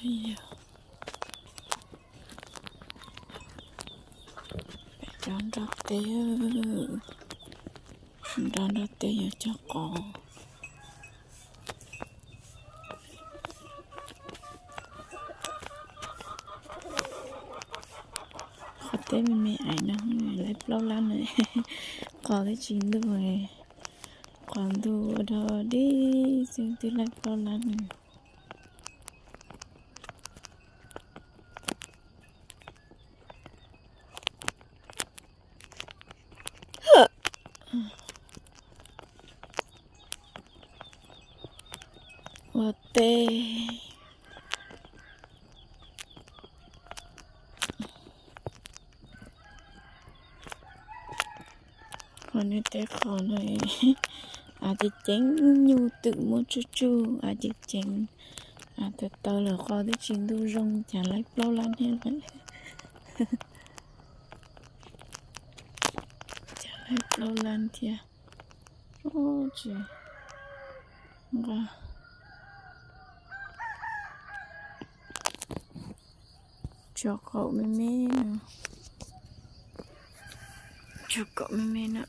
Peb rov nrog teb, nrog nrog teb yuav cog qos. Qhov teb me me ais no laib plaub lab na. Qos twb tsis ntuj, qos ntuj ua dog dig xwb twb laib plaub lab na. Ua teb. Qhov nej teb qos no, av ceev ceev, nyuj twm muaj tsuj tsuj, av ceev ceev. Av tawv tawv lawm qos twb tsis ntuj zoo cas laib plaub lab thiab lawm. Cas laib plaub lab thiab. Tsis nqa, tsuas qaum me me no, tsuas qaum me me no.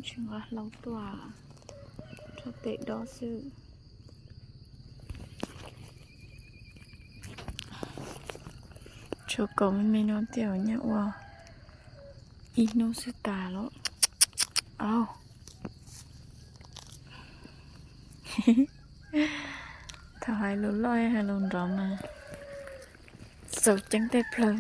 Tsis nqa hlau tuaj, rho tes dob xwb. Tsuas qaum me me no tej zaum nyaj ua ib hnub xwb tas lawm. Au, thaum hais lus loj hais lus nrov mas txaus ceeb tej plawg.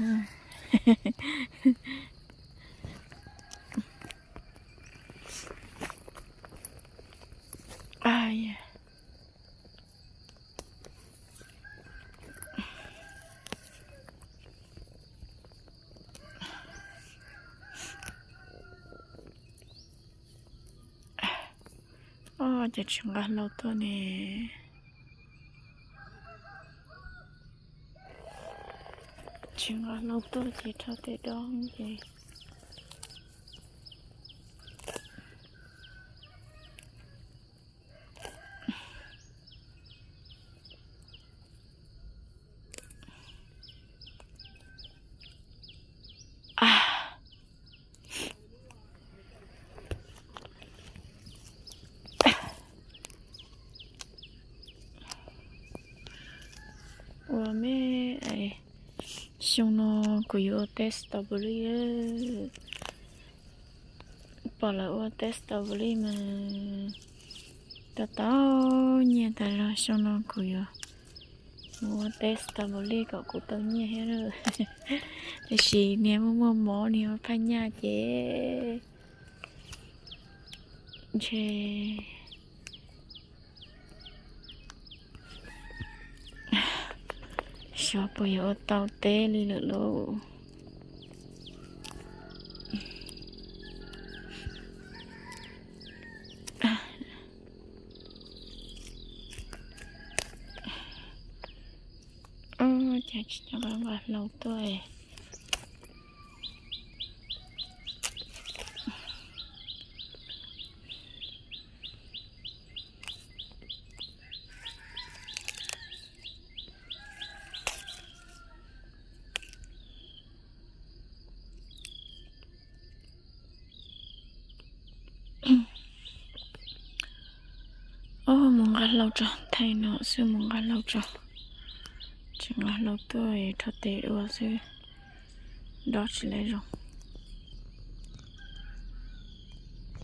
Au, cas tsis nqa hlau tuaj ne? Tsis nqa hlau tuaj ces rho tes dob ces. Ua me, xyoo no kuv yuav ua teb strawberry. Pom lawv ua teb strawberry mas tau tau nyiaj tas zog. Xyoo no kuv yuav mus ua teb strawberry kom kuv tau nyiaj thiab. Tiam sis niag muaj muaj mob, niag ua phaj nyaj ces ntshe xyov puas yuav ua tau teb li lawm lauj. Cas tsis nqa hlau tuaj. Au, mus nqa hlau tso, thaij no xwb, mus nqa hlau tso. Tsis nqa hlau tuaj, rho tes ua xwb, dob tsis lawv zoo.